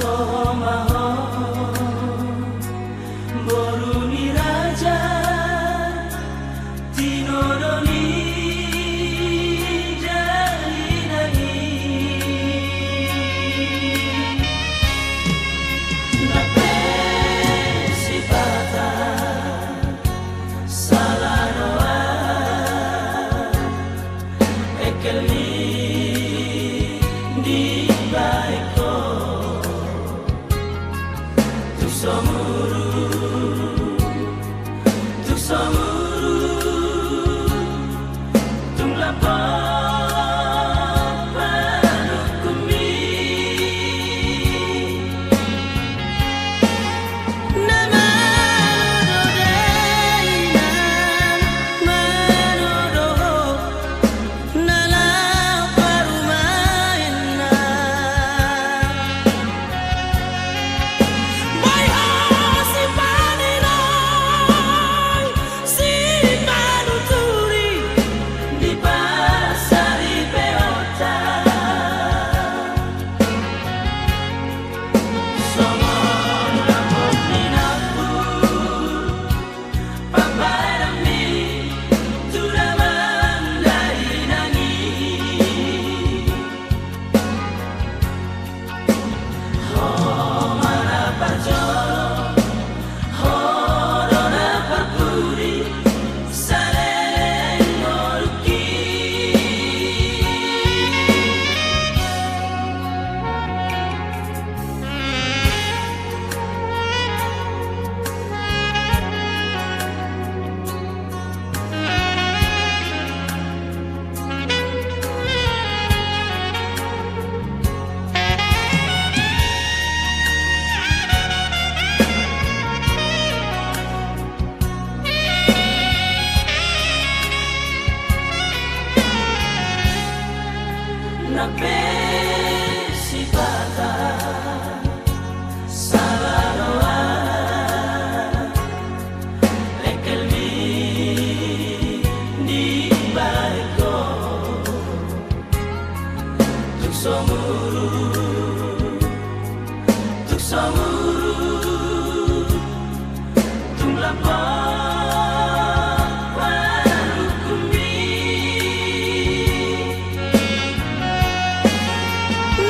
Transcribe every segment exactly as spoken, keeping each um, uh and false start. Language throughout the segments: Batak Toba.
Ho ma ho, boru ni raja, tinodo ni dainang i. Na pe sipata sala do ahu, engkel ni dibahen ho. Tung so muru, tung so muru, tung lam paluhutmi. Na malo do dainang, malo do ho, na laho parumaenna. Boi ho sipaniroi, sipanuturi, dipasaripeonta. Songon lambok ni nampur pambahenanmi tu damang dainang i. Ho ma na parjolo, ho do na parpudi saleleng ngolungki. Na pe sipata sala do ahu, engkel ni dibahen ho. Tung so muru, tung so muru, tung lam paluhutmi.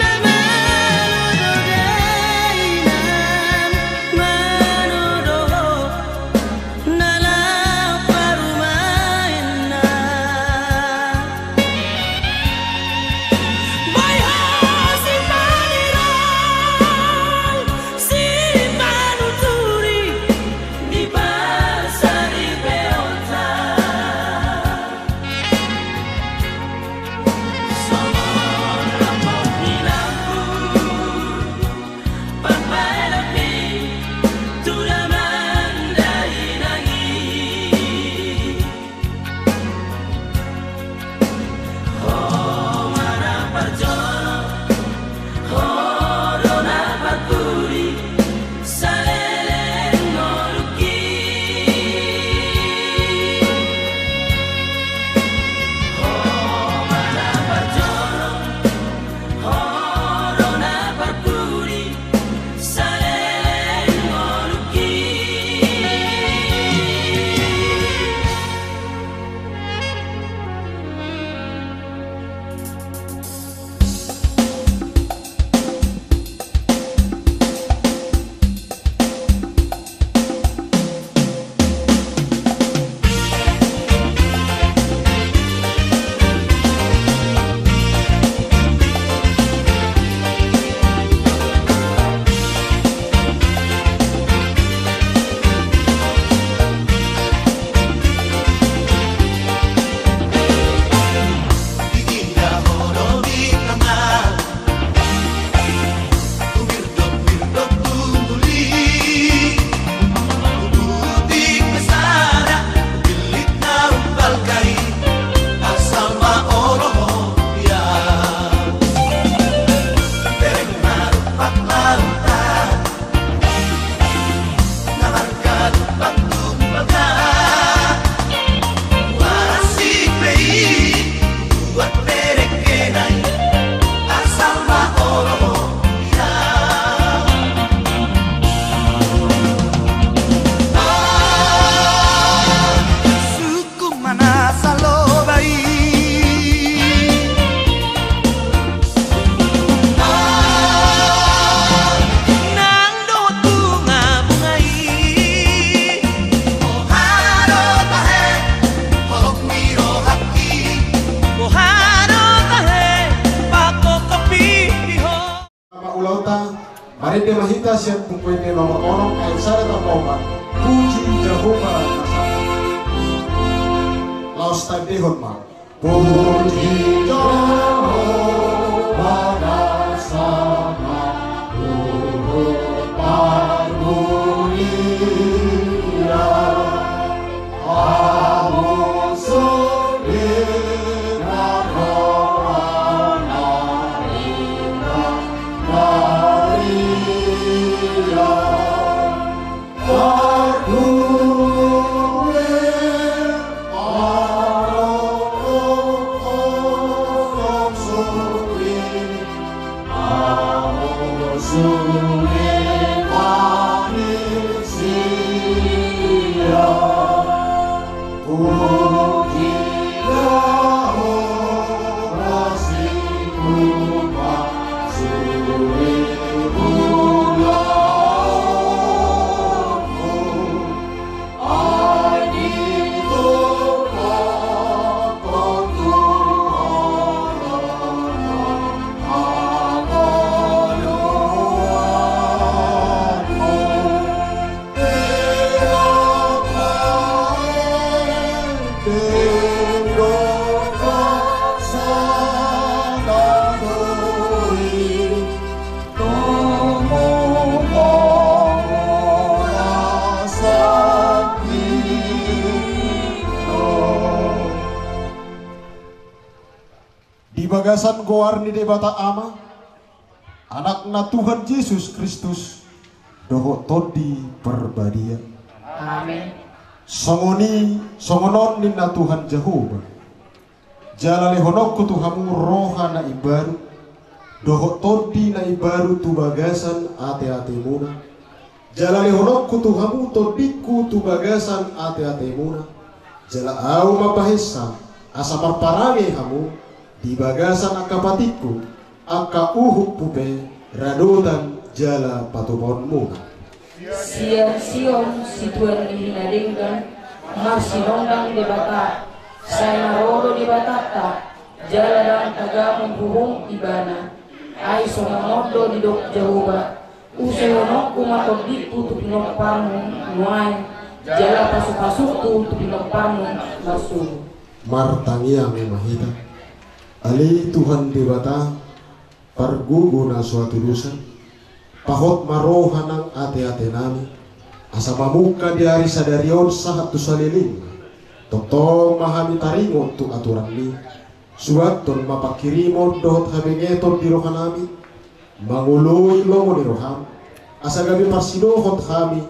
Na malo do dainang, malo do ho, na laho parumaenna. Boi ho sipaniroi, sipanuturi, dipa Ende ma hita sian Buku Ende nomor onom ayat sada tamba opat. Puji Jahowa na sangap. Laos taendehon ma. Puji Jahowa na sangap, luhut parmulian. Di bagasan goar ni Debata Ama, Anakna Tuhan Jesus Kristus, dohot Tondi Parbadia. Amen. Songon i, songon on ninna Tuhan Jahowa. Jala lehononku tu hamu roha na imbaru, dohot tondi na imbaru tu bagasan ateatemuna. Jala lehononku tu hamu tondingku tu bagasan ateatemuna. Jala ahu mambahensa, asa marparange hamu di bagasan angka patikku, angka uhumhu pe radotan jala patupaonmuna. Sian Sion situan ni hinadenggan, marsinondang Debata, sai na ro do Debatanta, jala ndang tagamon uhum Ibana. Ai songon on do didok Jahowa, usehononku ma tondingku tu pinomparmu nuaeng, jala pasupasungku tu pinomparmu marsogot. Martangiang ma hita. Ale Tuhan Debata, Pargogo na so hatudosan, pahot ma roha nang ateatenami, asa mamungka di ari sadari on sahat tu saleleng. Tongtong ma hami taringot tu aturanmi, suanhon ma panghirimon dohot habengeton di rohanami, mangoloi lomo ni roham, asa gabe parsidohot hami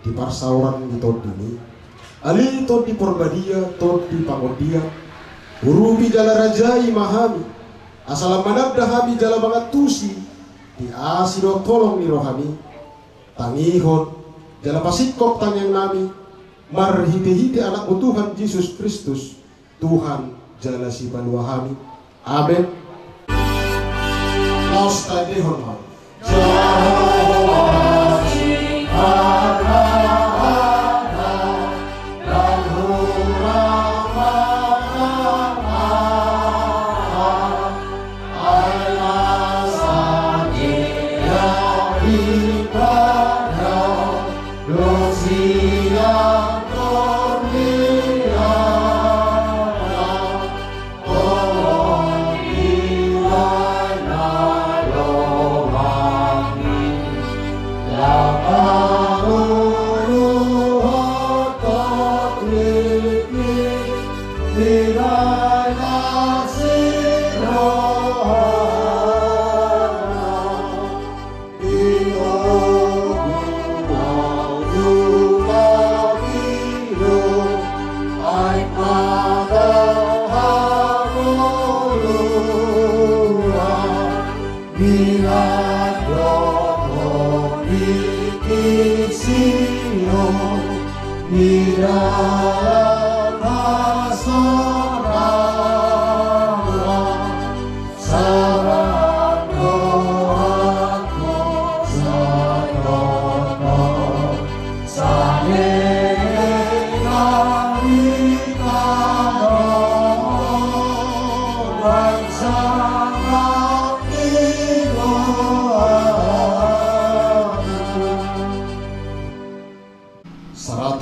di parsaoran ni tondimi. Ale Tondi Parbadia, Tondi Pangondian, urupi jala rajai ma hami, asa lam mananda hami jala mangantusi di asi dohot holong ni rohami. Tangihon jala pasingkop tangiangnami, marhitehite Anakmu Tuhan Jesus Kristus, Tuhan jala Sipalua hami. Amen. Laos taendehon ma.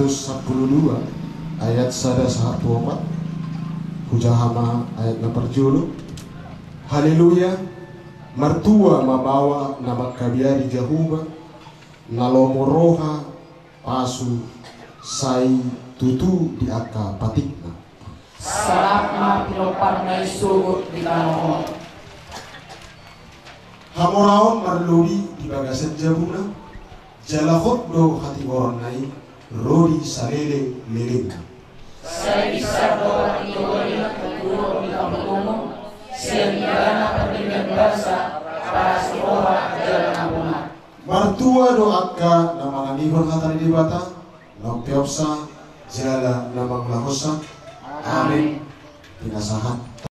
Sampulu dua, ayat sada sahat tu opat. Hujaha ma ayat na parjolo. Haleluya. Martua ma baoa na mangkabiari Jahowa, na lomo roha, pasu, sai tutu di angka patikna. Salap ma pinomparna i sogot di tano on. Hamoraon marlobi di bagasan jabuna, jala hot do hatigoronna i ro di saleleng-lelengna. Sai bisa do hatigoronna tu ro di pampungumu, sian ibana pardenggan basa, pasu roha jala na bona. Martua do angka na manangihon hata ni Debata, na umpeopsa jala na mangulahonsa. Amen. Pinasahat